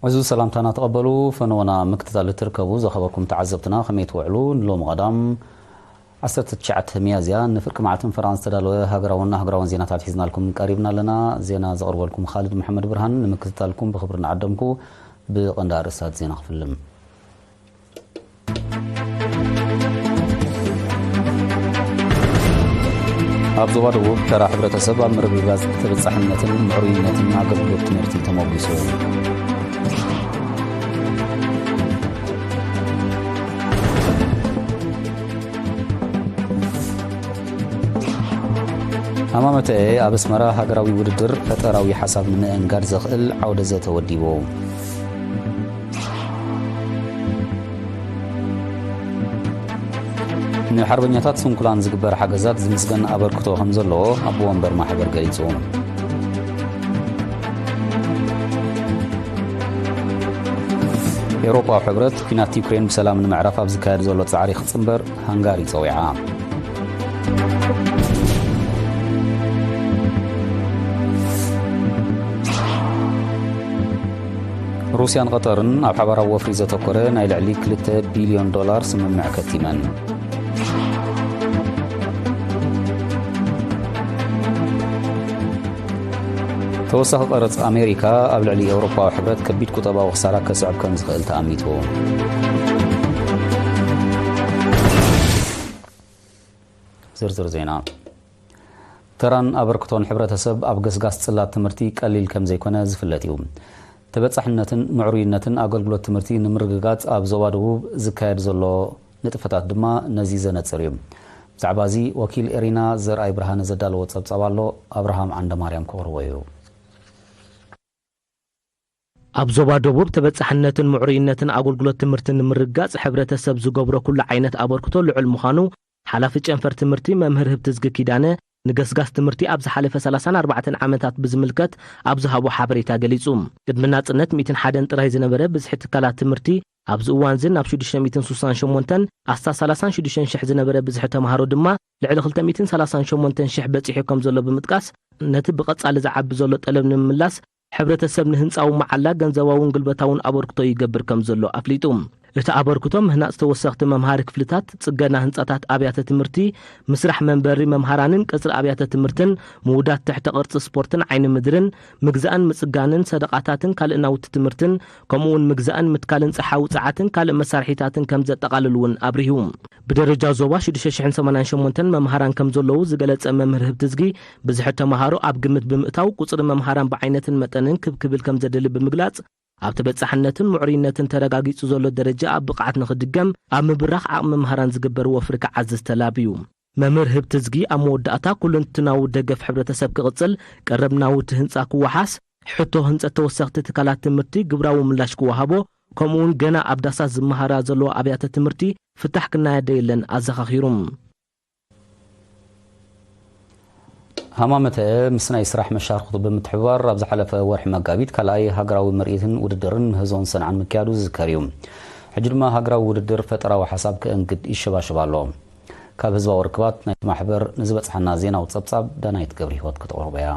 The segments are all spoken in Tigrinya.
እዚ ሰላምታና ተቐበሉ። ፈነወና ምክትታል እትርከቡ ዘኸበርኩም ተዓዘብትና ከመይ ትውዕሉ? ንሎሚ ቀዳም ዓሰርተ ትሽዓተ ሚያዝያ ንፍርቂ መዓልቲ ፈረቓን ዝተዳለወ ሃገራውን ኣህጉራውን ዜናታት ሒዝናልኩም ቀሪብና ኣለና። ዜና ዘቕርበልኩም ኻልድ መሓመድ ብርሃን። ንምክትታልኩም ብኽብሪ እናዓደምኩ ብቐንዲ ኣርእስታት ዜና ክፍልም። ኣብ ዞባ ደቡብ ተራ ሕብረተሰብ ኣብ ምርግጋጽ ተበጻሕነትን ምዕሩይነትን ኣገልግሎት ትምህርቲ ተሞጒሱ። ሃማመተኤ ኣብ ኣስመራ ሃገራዊ ውድድር ፈጠራዊ ሓሳብ ንምእንጋድ ዘኽእል ዓውደ ዘተ ወዲቡ። ንሓርበኛታት ስንኩላን ዝግበር ሓገዛት ዝምስገን ኣበርክቶ ከም ዘለዎ ኣቦ ወንበር ማሕበር ገሊጹ። ኤውሮጳዊ ሕብረት ኲናት ዩክሬን ብሰላም ንምዕራፍ ኣብ ዝካየድ ዘሎ ጻዕሪ ክጽንበር ሃንጋሪ ጸዊዓ። ሩስያን ቐጠርን ኣብ ሓባራዊ ወፍሪ ዘተኮረ ናይ ልዕሊ ክልተ ቢልዮን ዶላር ስምምዕ ከቲመን። ተወሳኺ ቀረጽ ኣሜሪካ ኣብ ልዕሊ ኤውሮፓዊ ሕብረት ከቢድ ቁጠባዊ ክሳራ ከስዕብ ከም ዝኽእል ተኣሚቱ። ዝርዝር ዜና። ተራን ኣበርክቶን ሕብረተሰብ ኣብ ገስጋስ ጽላት ትምህርቲ ቀሊል ከም ዘይኮነ ዝፍለጥ እዩ። ተበጻሕነትን ምዕሩይነትን ኣገልግሎት ትምህርቲ ንምርግጋጽ ኣብ ዞባ ደቡብ ዝካየድ ዘሎ ንጥፈታት ድማ ነዚ ዘነጽር እዩ። ብዛዕባ እዚ ወኪል ኤሪና ዘርኣይ ብርሃነ ዘዳለዎ ጸብጻብ ኣሎ፣ ኣብርሃም ዓንደማርያም ከቕርቦ እዩ። ኣብ ዞባ ደቡብ ተበጻሕነትን ምዕሩይነትን ኣገልግሎት ትምህርቲ ንምርግጋጽ ሕብረተሰብ ዝገብሮ ኩሉ ዓይነት ኣበርክቶ ልዑል ምዃኑ ሓላፊ ጨንፈር ትምህርቲ መምህር ህብትዝጊ ኪዳነ ንገስጋስ ትምህርቲ ኣብ ዝሓለፈ ሰላሳን ኣርባዕተን ዓመታት ብዝምልከት ኣብ ዝሃቦ ሓበሬታ ገሊጹ። ቅድሚ ናጽነት ሚእትን ሓደን ጥራይ ዝነበረ ብዝሒ ትካላት ትምህርቲ ኣብዚ እዋንዚ ናብ ሽዱሽተ ሚእትን ስሳን ሸሞንተን ኣስታት ሰላሳን ሽዱሽተን ሽሕ ዝነበረ ብዝሒ ተምሃሮ ድማ ልዕሊ ክልተ ሚእትን ሰላሳን ሸሞንተን ሽሕ በጺሑ ከም ዘሎ ብምጥቃስ፣ ነቲ ብቐጻሊ ዝዓቢ ዘሎ ጠለብ ንምምላስ ሕብረተሰብ ንህንጻዊ መዓላ ገንዘባውን ጉልበታውን ኣበርክቶ ይገብር ከም ዘሎ ኣፍሊጡ። እቲ ኣበርክቶ ምህናጽ ተወሰኽቲ መምሃሪ ክፍልታት፣ ጽገና ህንጻታት ኣብያተ ትምህርቲ፣ ምስራሕ መንበሪ መምሃራንን ቀጽሪ ኣብያተ ትምህርትን፣ ምውዳት ትሕተ ቅርጺ ስፖርትን ዓይኒ ምድርን፣ ምግዛእን ምጽጋንን ሰደቓታትን ካልእ ናውቲ ትምህርትን፣ ከምኡውን ምግዛእን ምትካልን ጸሓዊ ጸዓትን ካልእ መሳርሒታትን ከም ዘጠቓልል እውን ኣብሪሁ። ብደረጃ ዞባ ሽዱሽተ ሽሕን ሰማንያን ሸሞንተን መምሃራን ከም ዘለዉ ዝገለጸ መምህር ህብትዝጊ፣ ብዝሒ ተምሃሮ ኣብ ግምት ብምእታው ቁጽሪ መምሃራን ብዓይነትን መጠንን ክብ ክብል ከም ዘድሊ ብምግላጽ፣ ኣብ ተበጻሕነትን ምዕሩይነትን ተረጋጊጹ ዘሎ ደረጃ ኣብ ብቕዓት ንኽድገም ኣብ ምብራኽ ዓቕሚ መምሃራን ዝግበር ወፍሪ ክዓዝዝ ተላብዩ። መምህር ህብትዝጊ ኣብ መወዳእታ ኩሉንትናዊ ደገፍ ሕብረተሰብ ክቕጽል፣ ቀረብ ናውቲ ህንጻ ክወሓስ፣ ሕቶ ህንጸት ተወሰኽቲ ትካላት ትምህርቲ ግብራዊ ምላሽ ክወሃቦ፣ ከምኡውን ገና ኣብ ዳሳት ዝመሃራ ዘለዋ ኣብያተ ትምህርቲ ፍታሕ ክናየደ የለን ኣዘኻኺሩ። ሃማመተ ምስ ናይ ስራሕ መሻርክቱ ብምትሕብባር ኣብ ዝሓለፈ ወርሒ መጋቢት ካልኣይ ሃገራዊ ምርኢትን ውድድርን ምህዞን ሰንዓን ምክያዱ ዝዝከር እዩ። ሕጂ ድማ ሃገራዊ ውድድር ፈጠራዊ ሓሳብ ክእንግድ ይሸባሸብ ኣሎ። ካብ ህዝባዊ ርክባት ናይቲ ማሕበር ንዝበጽሓና ዜናዊ ጸብጻብ ዳናይት ገብረ ህይወት ከተቕርቦ እያ።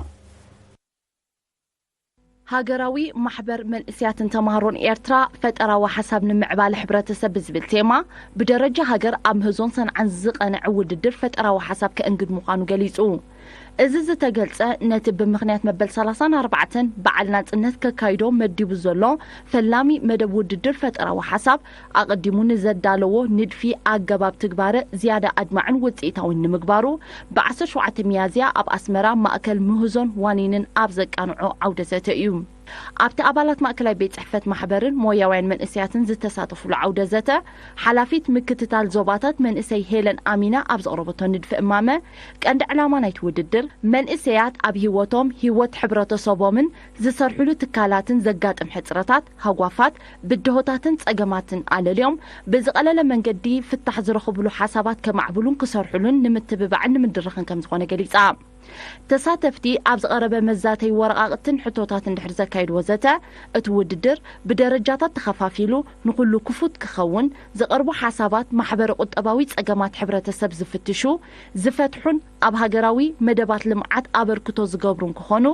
ሃገራዊ ማሕበር መንእስያትን ተማሃሮን ኤርትራ፣ ፈጠራዊ ሓሳብ ንምዕባለ ሕብረተሰብ ብዝብል ቴማ፣ ብደረጃ ሃገር ኣብ ምህዞን ሰንዓን ዝቐንዐ ውድድር ፈጠራዊ ሓሳብ ከእንግድ ምዃኑ ገሊጹ። እዚ ዝተገልጸ፣ ነቲ ብምኽንያት መበል ሰላሳን ኣርባዕተን በዓል ናጽነት ከካይዶ መዲቡ ዘሎ ፈላሚ መደብ ውድድር ፈጠራዊ ሓሳብ፣ ኣቐዲሙ ንዘዳለዎ ንድፊ ኣገባብ ትግባረ ዝያዳ ኣድማዕን ውጽኢታዊን ንምግባሩ፣ ብ ዓሰርተ ሸውዓተ ሚያዝያ ኣብ ኣስመራ ማእከል ምህዞን ዋኒንን ኣብ ዘቃንዖ ዓውደ ዘተ እዩ። ኣብቲ ኣባላት ማእከላይ ቤት ጽሕፈት ማሕበርን ሞያውያን መንእሰያትን ዝተሳተፉሉ ዓውደ ዘተ፣ ሓላፊት ምክትታል ዞባታት መንእሰይ ሄለን ኣሚና ኣብ ዘቕረበቶ ንድፊ እማመ፣ ቀንዲ ዕላማ ናይቲ ውድድር፣ መንእሰያት ኣብ ህይወቶም፣ ህይወት ሕብረተሰቦምን ዝሰርሕሉ ትካላትን ዘጋጥም ሕጽረታት፣ ሃጓፋት፣ ብድሆታትን ጸገማትን ኣለልዮም፣ ብዝቐለለ መንገዲ ፍታሕ ዝረኽብሉ ሓሳባት ከማዕብሉን ክሰርሕሉን ንምትብባዕን ንምድርኽን ከም ዝኾነ ገሊጻ። ተሳተፍቲ ኣብ ዝቐረበ መዛተይ ወረቓቕትን ሕቶታት እንድሕር ዘካየድዎ ዘተ፣ እቲ ውድድር ብደረጃታት ተኸፋፊሉ ንኹሉ ክፉት ክኸውን፣ ዝቐርቡ ሓሳባት ማሕበረ ቁጠባዊ ጸገማት ሕብረተሰብ ዝፍትሹ፣ ዝፈትሑን ኣብ ሃገራዊ መደባት ልምዓት ኣበርክቶ ዝገብሩን ክኾኑ፣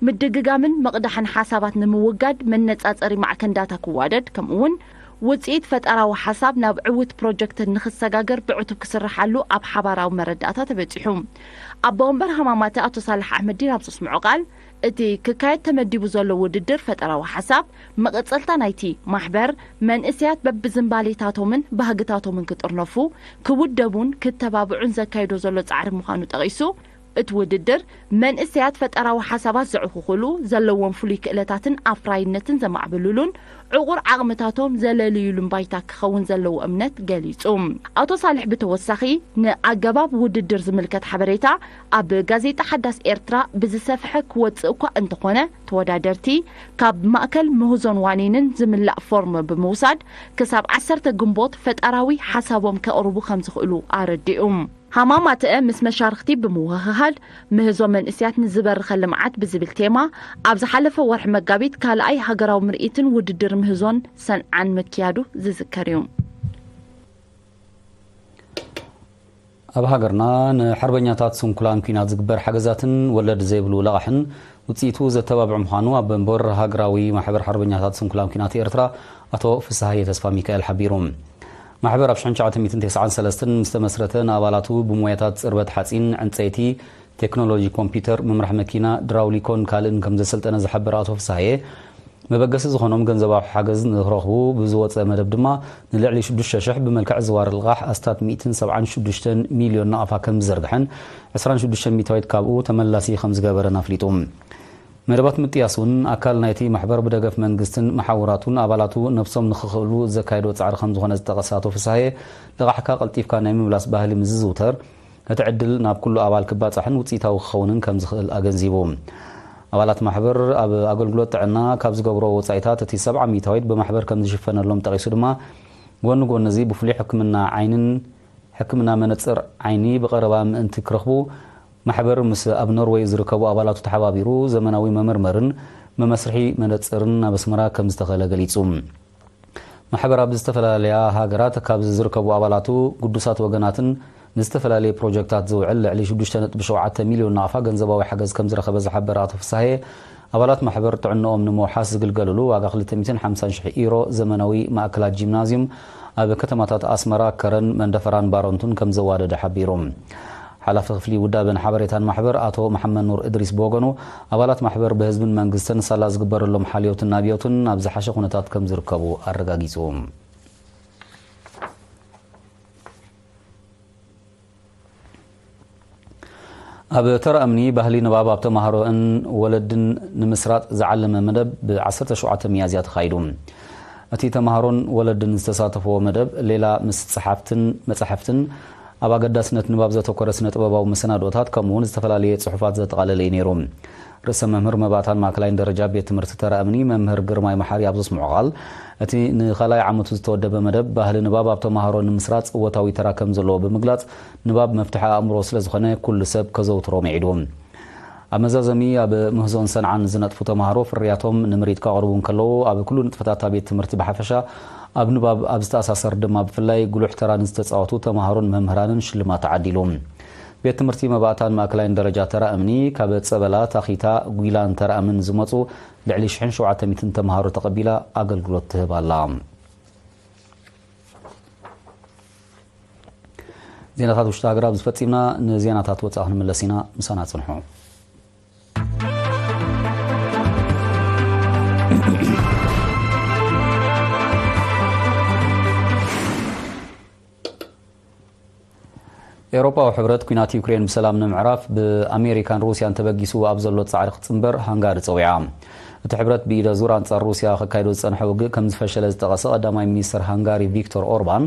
ምድግጋምን ምቕዳሕን ሓሳባት ንምውጋድ መነጻጸሪ ማዕከን ዳታ ክዋደድ፣ ከምኡውን ውጽኢት ፈጠራዊ ሓሳብ ናብ ዕዉት ፕሮጀክት ንኽሰጋገር ብዕቱብ ክስርሓሉ ኣብ ሓባራዊ መረዳእታ ተበጺሑ። ኣቦ ወንበር ሃማማተ ኣቶ ሳልሕ ኣሕመዲን ኣብ ዘስምዖ ቃል፣ እቲ ክካየድ ተመዲቡ ዘሎ ውድድር ፈጠራዊ ሓሳብ፣ መቐጸልታ ናይቲ ማሕበር፣ መንእሰያት በብዝንባሌታቶምን ባህግታቶምን ክጥርነፉ፣ ክውደቡን ክተባብዑን ዘካይዶ ዘሎ ጻዕሪ ምዃኑ ጠቒሱ፣ እቲ ውድድር መንእሰያት ፈጠራዊ ሓሳባት ዘዕኹኹሉ፣ ዘለዎም ፍሉይ ክእለታትን ኣፍራይነትን ዘማዕብልሉን ዕቑር ዓቕምታቶም ዘለልዩሉን ባይታ ክኸውን ዘለዎ እምነት ገሊጹ። ኣቶ ሳልሕ ብተወሳኺ ንኣገባብ ውድድር ዝምልከት ሓበሬታ ኣብ ጋዜጣ ሓዳስ ኤርትራ ብዝሰፍሐ ክወጽእ እኳ እንተኾነ፣ ተወዳደርቲ ካብ ማእከል ምህዞን ዋኒንን ዝምላእ ፎርም ብምውሳድ ክሳብ ዓሰርተ ግንቦት ፈጠራዊ ሓሳቦም ከቕርቡ ከም ዝኽእሉ ኣረዲኡ። ሃማማተአ ምስ መሻርኽቲ ብምውህሃድ ምህዞ መንእስያት ንዝበርኸ ልምዓት ብዝብል ቴማ ኣብ ዝሓለፈ ወርሒ መጋቢት ካልኣይ ሃገራዊ ምርኢትን ውድድር ምህዞን ሰንዓን ምክያዱ ዝዝከር እዩ። ኣብ ሃገርና ንሓርበኛታት ስንኩላን ኲናት ዝግበር ሓገዛትን ወለድ ዘይብሉ ለቓሕን ውጽኢቱ ዘተባብዕ ምዃኑ ኣቦ ወንበር ሃገራዊ ማሕበር ሓርበኛታት ስንኩላን ኲናት ኤርትራ ኣቶ ፍስሃየ ተስፋ ሚካኤል ሓቢሩ። ማሕበር ኣብ ሽሕን ትሽዓተ ሚእትን ተስዓን ሰለስተን ምስ ተመስረተ ንኣባላቱ ብሞያታት ጽርበት ሓጺን፣ ዕንጸይቲ፣ ቴክኖሎጂ ኮምፒውተር፣ ምምራሕ መኪና፣ ድራውሊኮን ካልእን ከም ዘሰልጠነ ዝሓበረ ኣቶ ፍስሃየ፣ መበገሲ ዝኾኖም ገንዘባዊ ሓገዝ ንክረኽቡ ብዝወፀ መደብ ድማ ንልዕሊ ሽዱሽተ ሽሕ ብመልክዕ ዝዋር ልቓሕ ኣስታት ሚእትን ሰብዓን ሽዱሽተን ሚልዮን ናቕፋ ከም ዝዘርግሐን ዕስራን ሽዱሽተን ሚእታዊት ካብኡ ተመላሲ ከም ዝገበረን ኣፍሊጡ። መደባት ምጥያስ እውን ኣካል ናይቲ ማሕበር ብደገፍ መንግስትን መሓውራቱን ኣባላቱ ነብሶም ንክኽእሉ ዘካየዶ ጻዕሪ ከም ዝኾነ ዝጠቐሰ ኣቶ ፍስሃየ፣ ልቓሕካ ቀልጢፍካ ናይ ምምላስ ባህሊ ምስ ዝዝውተር፣ እቲ ዕድል ናብ ኩሉ ኣባል ክባጻሕን ውጽኢታዊ ክኸውንን ከም ዝኽእል ኣገንዚቡ። ኣባላት ማሕበር ኣብ ኣገልግሎት ጥዕና ካብ ዝገብሮ ወጻኢታት እቲ ሰብዓ ሚእታዊት ብማሕበር ከም ዝሽፈነሎም ጠቒሱ ድማ፣ ጎኒ ጎኒ እዚ ብፍሉይ ሕክምና ዓይንን ሕክምና መነጽር ዓይኒ ብቐረባ ምእንቲ ክረኽቡ፣ ማሕበር ምስ ኣብ ኖርወይ ዝርከቡ ኣባላቱ ተሓባቢሩ ዘመናዊ መመርመርን መመስርሒ መነጽርን ናብ ኣስመራ ከም ዝተኸለ ገሊጹ። ማሕበር ኣብ ዝተፈላለያ ሃገራት ካብ ዝርከቡ ኣባላቱ ግዱሳት ወገናትን ንዝተፈላለየ ፕሮጀክታት ዝውዕል ልዕሊ ሽዱሽተ ነጥቢ ሸውዓተ ሚልዮን ናቕፋ ገንዘባዊ ሓገዝ ከም ዝረኸበ ዝሓበረ ኣቶ ፍሳሄ፣ ኣባላት ማሕበር ጥዕንኦም ንምውሓስ ዝግልገልሉ ዋጋ ክልተ ሚእትን ሓምሳን ሽሕ ኢሮ ዘመናዊ ማእከላት ጂምናዝዩም ኣብ ከተማታት ኣስመራ፣ ከረን፣ መንደፈራን ባረንቱን ከም ዘዋደደ ሓቢሩ። ሓላፊ ክፍሊ ውዳበን ሓበሬታን ማሕበር ኣቶ መሓመድ ኑር እድሪስ ብወገኑ፣ ኣባላት ማሕበር ብህዝብን መንግስትን ሳላ ዝግበረሎም ሓልዮትን ናብዮትን ኣብ ዝሓሸ ኩነታት ከም ዝርከቡ ኣረጋጊጹ። ኣብ ተራ እምኒ ባህሊ ንባብ ኣብ ተማሃሮን ወለድን ንምስራጽ ዝዓለመ መደብ ብ-ዓሰርተ ሸውዓተ ሚያዝያ ተኻይዱ። እቲ ተማሃሮን ወለድን ዝተሳተፍዎ መደብ፣ ሌላ ምስ ጸሓፍትን መጻሕፍትን ኣብ ኣገዳስነት ንባብ ዘተኮረ ስነ-ጥበባዊ መሰናድኦታት፣ ከምኡ'ውን ዝተፈላለየ ጽሑፋት ዘጠቓለለ እዩ ነይሩ። ርእሰ መምህር መባእታን ማእከላይን ደረጃ ቤት ትምህርቲ ተራ እምኒ መምህር ግርማይ መሓሪ ኣብ ዘስምዖ ቃል፣ እቲ ንኻልኣይ ዓመቱ ዝተወደበ መደብ ባህሊ ንባብ ኣብ ተማሃሮ ንምስራጽ እወታዊ ተራ ከም ዘለዎ ብምግላጽ፣ ንባብ መፍትሒ ኣእምሮ ስለ ዝኾነ ኩሉ ሰብ ከዘውትሮ ምዒዱ። ኣብ መዛዘሚ፣ ኣብ ምህዞን ሰንዓን ዝነጥፉ ተማሃሮ ፍርያቶም ንምርኢት ከቕርቡ እንከለዉ፣ ኣብ ኩሉ ንጥፈታት ቤት ትምህርቲ ብሓፈሻ፣ ኣብ ንባብ ኣብ ዝተኣሳሰር ድማ ብፍላይ ጉሉሕ ተራ ንዝተጻወቱ ተማሃሮን መምህራንን ሽልማት ተዓዲሉ። ቤት ትምህርቲ መባእታን ማእከላይን ደረጃ ተራ እምኒ፣ ካብ ጸበላ፣ ታኺታ፣ ጒላን ተራ እምንን ዝመጹ ልዕሊ ሽሕን ሸውዓተ ሚእትን ተማሃሮ ተቐቢላ ኣገልግሎት ትህብ ኣላ። ዜናታት ውሽጢ ሃገር ኣብዚ ፈጺምና። ንዜናታት ወጻኢ ክንምለስ ኢና። ምሳና ጽንሑ። ኤውሮጳዊ ሕብረት ኲናት ዩክሬን ብሰላም ንምዕራፍ ብኣሜሪካን ሩስያን ተበጊሱ ኣብ ዘሎ ጻዕሪ ክጽንበር ሃንጋሪ ጸዊዓ። እቲ ሕብረት ብኢደ ዙር ኣንጻር ሩስያ ከካይዶ ዝጸንሐ ውግእ ከም ዝፈሸለ ዝጠቐሰ ቀዳማይ ሚኒስተር ሃንጋሪ ቪክቶር ኦርባን፣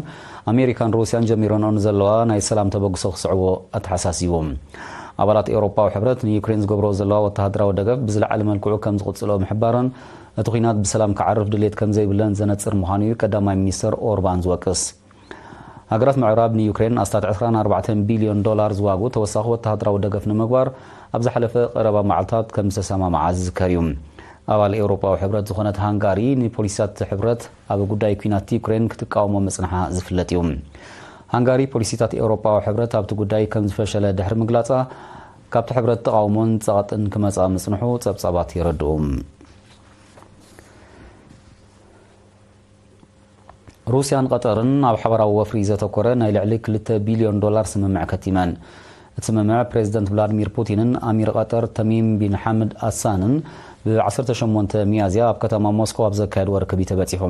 ኣሜሪካን ሩስያን ጀሚረንኦ ንዘለዋ ናይ ሰላም ተበግሶ ክስዕቦ ኣተሓሳሲቡ። ኣባላት ኤውሮጳዊ ሕብረት ንዩክሬን ዝገብርኦ ዘለዋ ወተሃደራዊ ደገፍ ብዝለዓለ መልክዑ ከም ዝቕጽልኦ ምሕባረን፣ እቲ ኲናት ብሰላም ክዓርፍ ድሌት ከም ዘይብለን ዘነጽር ምዃኑ እዩ ቀዳማይ ሚኒስተር ኦርባን ዝወቅስ። ሃገራት ምዕራብ ንዩክሬን ኣስታት ዕስራን ኣርባዕተን ቢልዮን ዶላር ዝዋግኡ ተወሳኺ ወተሃደራዊ ደገፍ ንምግባር ኣብ ዝሓለፈ ቀረባ መዓልታት ከም ዝተሰማምዓ ዝዝከር እዩ። ኣባል ኤውሮጳዊ ሕብረት ዝኾነት ሃንጋሪ ንፖሊሲታት ሕብረት ኣብ ጉዳይ ኲናት ዩክሬን ክትቃወሞ ምጽንሓ ዝፍለጥ እዩ። ሃንጋሪ ፖሊሲታት ኤውሮጳዊ ሕብረት ኣብቲ ጉዳይ ከም ዝፈሸለ ድሕሪ ምግላጻ፣ ካብቲ ሕብረት ተቓውሞን ጸቕጥን ክመጻ ምጽንሑ ጸብጻባት የረድኡ። ሩስያን ቀጠርን ኣብ ሓባራዊ ወፍሪ ዘተኮረ ናይ ልዕሊ ክልተ ቢልዮን ዶላር ስምምዕ ከቲመን። እቲ ስምምዕ ፕሬዚደንት ቭላድሚር ፑቲንን ኣሚር ቀጠር ተሚም ቢን ሓምድ ኣሳንን ብ ዓሰርተ ሸሞንተ ሚያዝያ ኣብ ከተማ ሞስኮ ኣብ ዘካየድዎ ርክብ እዩ ተበጺሑ።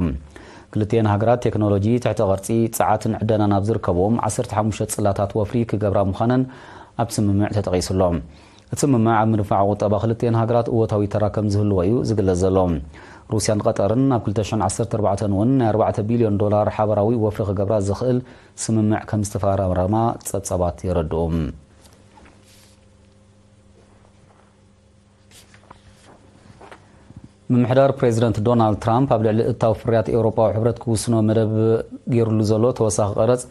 ክልቲኤን ሃገራት ቴክኖሎጂ፣ ትሕተ ቅርጺ፣ ጸዓትን ዕደናን ኣብ ዝርከብዎም ዓሰርተ ሓሙሽተ ጽላታት ወፍሪ ክገብራ ምዃነን ኣብቲ ስምምዕ ተጠቒሱ ኣሎ። እቲ ስምምዕ ኣብ ምድንፋዕ ቁጠባ ክልቲኤን ሃገራት እወታዊ ተራ ከም ዝህልዎ እዩ ዝግለጽ ዘሎ። ሩስያን ቀጠርን ኣብ ክልተ ሽሕን ዓሰርተ ኣርባዕተን እውን ናይ ኣርባዕተ ቢልዮን ዶላር ሓባራዊ ወፍሪ ክገብራ ዝኽእል ስምምዕ ከም ዝተፈራረማ ጸብጻባት የረድኡ። ምምሕዳር ፕሬዚደንት ዶናልድ ትራምፕ ኣብ ልዕሊ እታው ፍርያት ኤውሮጳዊ ሕብረት ክውስኖ መደብ ገይሩሉ ዘሎ ተወሳኺ ቀረጽ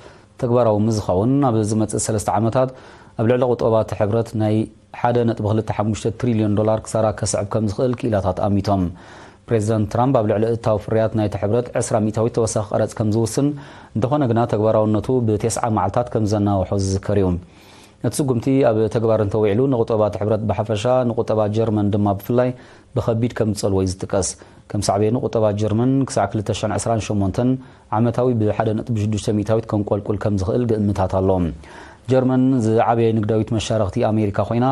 ተግባራዊ ምዝኸውን ኣብ ዝመጽእ ሰለስተ ዓመታት ኣብ ልዕሊ ቁጠባ እቲ ሕብረት ናይ ሓደ ነጥቢ ክልተ ሓሙሽተ ትሪልዮን ዶላር ክሳራ ከስዕብ ከም ዝኽእል ክኢላታት ኣሚቶም። ፕሬዚደንት ትራምፕ ኣብ ልዕሊ እታው ፍርያት ናይቲ ሕብረት ዕስራ ሚእታዊት ተወሳኺ ቀረጽ ከም ዝውስን፣ እንተኾነ ግና ተግባራውነቱ ብቴስዓ መዓልታት ከም ዘናውሖ ዝዝከር እዩ። እቲ ስጉምቲ ኣብ ተግባር እንተውዒሉ ንቁጠባ እቲ ሕብረት ብሓፈሻ ንቁጠባ ጀርመን ድማ ብፍላይ ብኸቢድ ከም ዝጸልዎ እዩ ዝጥቀስ። ከም ሳዕቤኑ ቁጠባ ጀርመን ክሳዕ ክልተ ሽሕን ዕስራን ሸሞንተን ዓመታዊ ብ ሓደ ነጥቢ ሽዱሽተ ሚእታዊት ከንቆልቁል ከም ዝኽእል ግእምታት ኣሎ። ጀርመን ዝዓበየ ንግዳዊት መሻረኽቲ ኣሜሪካ ኮይና፣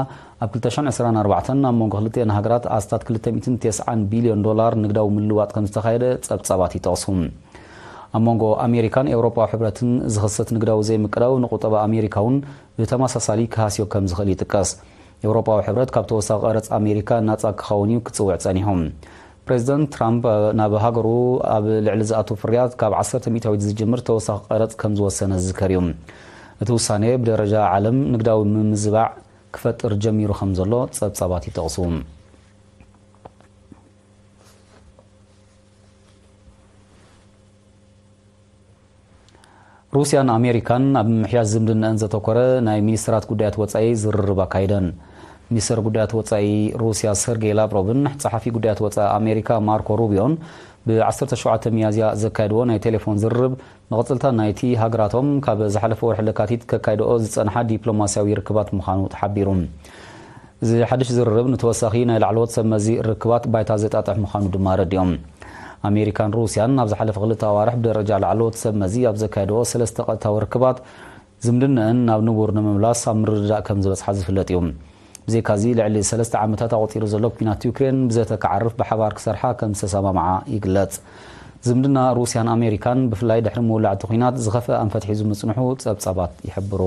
ኣብ ክልተ ሽሕን ዕስራን ኣርባዕተን ኣብ መንጎ ክልቲኤን ሃገራት ኣስታት ክልተ ሚእትን ተስዓን ቢልዮን ዶላር ንግዳዊ ምልውዋጥ ከም ዝተኻየደ ጸብጻባት ይጠቕሱ። ኣብ መንጎ ኣሜሪካን ኤውሮጳዊ ሕብረትን ዝኽሰት ንግዳዊ ዘይምቅዳው ንቁጠባ ኣሜሪካ እውን ብተመሳሳሊ ክሃስዮ ከም ዝኽእል ይጥቀስ። ኤውሮጳዊ ሕብረት ካብ ተወሳኺ ቀረጽ ኣሜሪካ ናጻ ክኸውን እዩ ክጽውዕ ጸኒሑ። ፕሬዚደንት ትራምፕ ናብ ሃገሩ ኣብ ልዕሊ ዝኣቱ ፍርያት ካብ ዓሰርተ ሚእታዊት ዝጅምር ተወሳኺ ቀረጽ ከም ዝወሰነ ዝዝከር እዩ። እቲ ውሳኔ ብደረጃ ዓለም ንግዳዊ ምምዝባዕ ክፈጥር ጀሚሩ ከም ዘሎ ጸብጻባት ይጠቕሱ። ሩስያን ኣሜሪካን ኣብ ምምሕያሽ ዝምድናኣን ዘተኮረ ናይ ሚኒስትራት ጉዳያት ወጻኢ ዝርርብ ኣካይደን። ሚኒስትር ጉዳያት ወጻኢ ሩስያ ሰርጌይ ላቭሮቭን ጸሓፊ ጉዳያት ወጻኢ ኣሜሪካ ማርኮ ሩቢዮን ብ ዓሰርተ ሸውዓተ ሚያዝያ ዘካየድዎ ናይ ቴሌፎን ዝርርብ፣ መቐጸልታ ናይቲ ሃገራቶም ካብ ዝሓለፈ ወርሒ ለካቲት ከካይድኦ ዝጸንሓ ዲፕሎማስያዊ ርክባት ምዃኑ ተሓቢሩ። እዚ ሓድሽ ዝርርብ ንተወሳኺ ናይ ላዕለዎት ሰብ መዚ ርክባት ባይታ ዘጣጥሕ ምዃኑ ድማ ኣረዲኦም። ኣሜሪካን ሩስያን ኣብ ዝሓለፈ ክልተ ኣዋርሕ ብደረጃ ላዕለዎት ሰብ መዚ ኣብ ዘካየድኦ ሰለስተ ቀጥታዊ ርክባት፣ ዝምድነአን ናብ ንቡር ንምምላስ ኣብ ምርድዳእ ከም ዝበጽሓ ዝፍለጥ እዩ። ብዘይካዚ፣ ልዕሊ ሰለስተ ዓመታት ኣቑጺሩ ዘሎ ኲናት ዩክሬን ብዘተ ክዓርፍ ብሓባር ክሰርሓ ከም ዝተሰማምዓ ይግለጽ። ዝምድና ሩስያን ኣሜሪካን፣ ብፍላይ ድሕሪ ምውላዕ እቲ ኲናት፣ ዝኸፍአ ኣንፈት ሒዙ ምጽንሑ ጸብጻባት ይሕብሩ።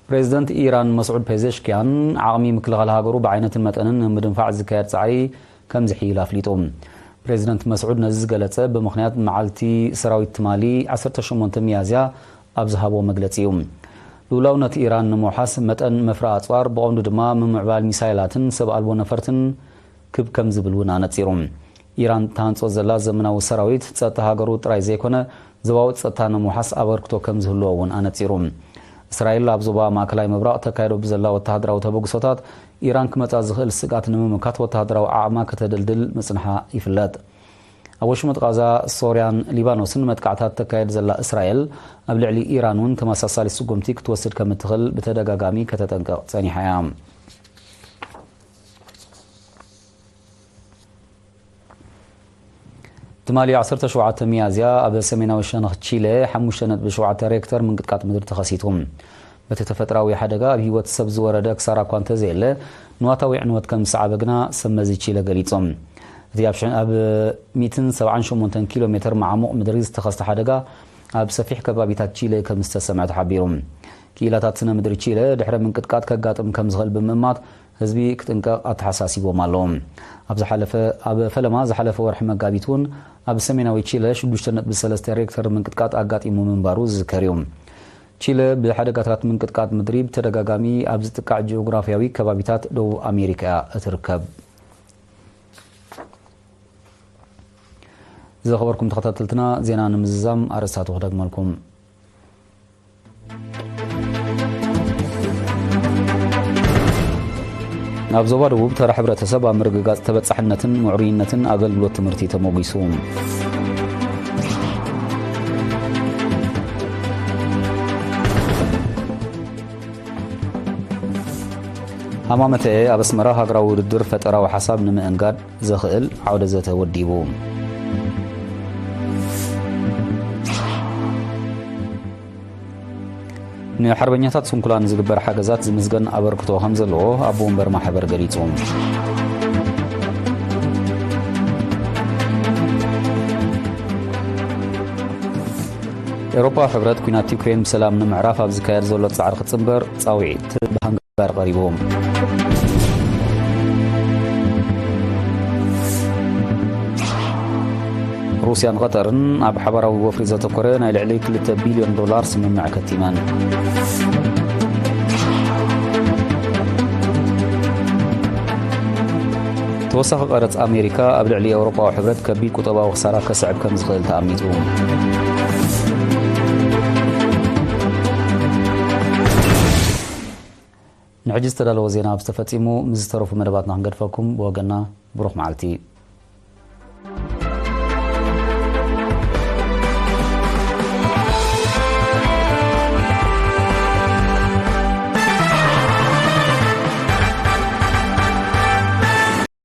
ፕሬዚደንት ኢራን መስዑድ ፔዜሽኪያን፣ ዓቕሚ ምክልኻል ሃገሩ ብዓይነትን መጠንን ንምድንፋዕ ዝካየድ ጻዕሪ ከም ዝሕይል ኣፍሊጡ። ፕሬዚደንት መስዑድ ነዚ ዝገለጸ ብምኽንያት መዓልቲ ሰራዊት ትማሊ ዓሰርተ ሸሞንተ ሚያዝያ ኣብ ዝሃቦ መግለጺ እዩ። ልኡላውነት ኢራን ንምውሓስ፣ መጠን መፍረ ኣጽዋር፣ ብቐንዱ ድማ ምምዕባል ሚሳይላትን ሰብ ኣልቦ ነፈርትን ክብ ከም ዝብል እውን ኣነጺሩ። ኢራን ትሃንጾ ዘላ ዘመናዊ ሰራዊት፣ ጸጥታ ሃገሩ ጥራይ ዘይኮነ፣ ዞባዊ ጸጥታ ንምውሓስ ኣበርክቶ ከም ዝህልዎ እውን ኣነጺሩ። እስራኤል ኣብ ዞባ ማእከላይ ምብራቕ ተካይዶ ብዘላ ወተሃደራዊ ተበግሶታት፣ ኢራን ክመጻ ዝኽእል ስግኣት ንምምካት ወተሃደራዊ ዓቕማ ከተደልድል ምጽንሓ ይፍለጥ። ኣብ ወሽመጥ ቃዛ፣ ሶርያን ሊባኖስን መጥቃዕታት ተካየድ ዘላ እስራኤል፣ ኣብ ልዕሊ ኢራን እውን ተመሳሳሊ ስጉምቲ ክትወስድ ከም እትኽእል ብተደጋጋሚ ከተጠንቅቕ ጸኒሓ እያ። ትማሊ ዓሰርተ ሸውዓተ ሚያዝያ ኣብ ሰሜናዊ ሸነኽ ቺለ ሓሙሽተ ነጥቢ ሸውዓተ ሬክተር ምንቅጥቃጥ ምድሪ ተኸሲቱ። በቲ ተፈጥራዊ ሓደጋ ኣብ ህይወት ሰብ ዝወረደ ክሳራ እኳ እንተዘየለ፣ ንዋታዊ ዕንወት ከም ዝሰዓበ ግና ሰብ መዚ ቺለ ገሊጾም። እቲ ኣብ ሽሕ-፣ ኣብ ሚእትን ሰብዓን ሸሞንተን ኪሎ ሜትር መዓሙቕ ምድሪ ዝተኸስተ ሓደጋ ኣብ ሰፊሕ ከባቢታት ቺለ ከም ዝተሰምዐ ተሓቢሩ። ክኢላታት ስነ ምድሪ ቺለ ድሕሪ ምንቅጥቃጥ ከጋጥም ከም ዝኽእል ብምእማት ህዝቢ ክጥንቀቕ ኣተሓሳሲቦም ኣለዉ። ኣብ ዝሓለፈ፣ ኣብ ፈለማ ዝሓለፈ ወርሒ መጋቢት እውን ኣብ ሰሜናዊ ቺለ ሽዱሽተ ነጥቢ ሰለስተ ሬክተር ምንቅጥቃጥ ኣጋጢሙ ምንባሩ ዝዝከር እዩ። ቺለ ብሓደጋታት ምንቅጥቃጥ ምድሪ ብተደጋጋሚ ኣብ ዝጥቃዕ ጂኦግራፍያዊ ከባቢታት ደቡብ ኣሜሪካ እያ እትርከብ። ዝኸበርኩም ተኸታተልትና፣ ዜና ንምዝዛም ኣርእስታቱ ክደግመልኩም። ኣብ ዞባ ደቡብ ተራ ሕብረተሰብ ኣብ ምርግጋጽ ተበጻሕነትን ምዕሩይነትን ኣገልግሎት ትምህርቲ ተሞጊሱ። ሃማመተኤ ኣብ ኣስመራ ሃገራዊ ውድድር ፈጠራዊ ሓሳብ ንምእንጋድ ዘኽእል ዓውደ ዘተ ወዲቡ። ንሓርበኛታት ስንኩላን ዝግበር ሓገዛት ዝምዝገን ኣበርክቶ ከም ዘለዎ ኣቦ ወንበር ማሕበር ገሊጹ። ኤውሮፓ ሕብረት ኲናት ዩክሬን ብሰላም ንምዕራፍ ኣብ ዝካየድ ዘሎ ጻዕሪ ክጽንበር ጻውዒት ብሃንጋሪ ቀሪቡ። ሩስያን ቐጠርን ኣብ ሓባራዊ ወፍሪ ዘተኮረ ናይ ልዕሊ ክልተ ቢልዮን ዶላር ስምምዕ ከቲመን። ተወሳኺ ቀረጽ ኣሜሪካ ኣብ ልዕሊ ኤውሮጳዊ ሕብረት ከቢድ ቁጠባዊ ክሳራ ከስዕብ ከም ዝኽእል ተኣሚቱ። ንሕጂ ዝተዳለወ ዜና ኣብዚ ተፈጺሙ። ምስ ዝተረፉ መደባትና ክንገድፈኩም። ብወገና ብሩኽ መዓልቲ።